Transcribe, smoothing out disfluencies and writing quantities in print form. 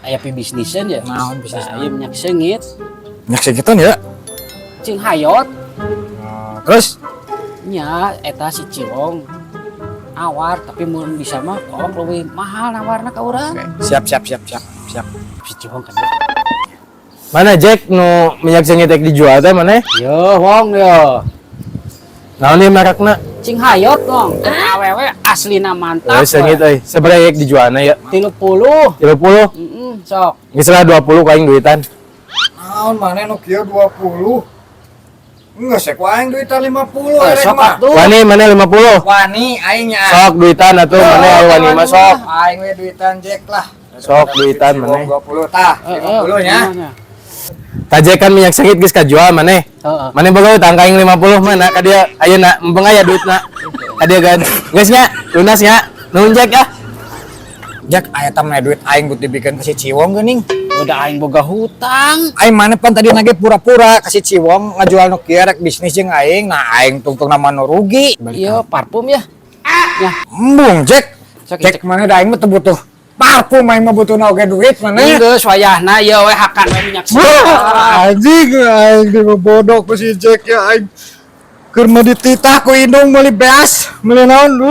Aya pibisniseun ya. Naon bisnis? Nah, ieu minyak seungit. Minyak seungitan ya? Cing hayot. Nah, terus? Nya eta si Ciwong nawar, tapi mun bisa mah kok leuwih mahal nawarna ka urang. Oke, siap siap siap siap siap. Si Ciwong kan. Mana, Jack, nu minyak seungit rek dijual teh mana? Yo, Wong, yo. Naon ieu merekna? Cing hayot, Wong. Awewe aslina mantap. Eh, seungit euy. Sabaraha rek dijualna ya? 30. 30. Heeh, sok. Geus lah 20 ku aing duitan. Naon maneh nu kieu 20? Enggak sih, ku aing duitan 50 Eh, erek sok mah. atuh. Wani maneh 50? Wani aing nya. Sok duitan atuh maneh, aya wani mah sok. Aing we duitan Jack lah. Sok duitan maneh. 20 tah, 50 nya. Tah, Jack, kan minyak seungit geus kajual maneh. Heeh. Maneh boga utang ka aing 50 mana ka dia ayeuna mumpung aya duitna. Ka dia kan. Geus nya, lunas nya. Nuhun, Jack, ah. Jack, aya tah mah duit aing buat dibikeun ka si Ciwong geuning. Udah aing boga hutang. Aing maneh pan tadi nage pura-pura ka si Ciwong ngajual nu kieu rek bisnis jeung aing. Nah, aing tungtung nama nu rugi. Iya, parfum ya. Ya, Embung, Jack. Sok, Jack, maneh da aing mah teu butuh parfum, aing mah butuh oge duit maneh. Geus wayahna ieu we hakan we minyak seungit. Wah, anjing, aing di bodoh ku si Jack ya aing. Keur mah dititah ku indung meuli beas, meuli naon lu.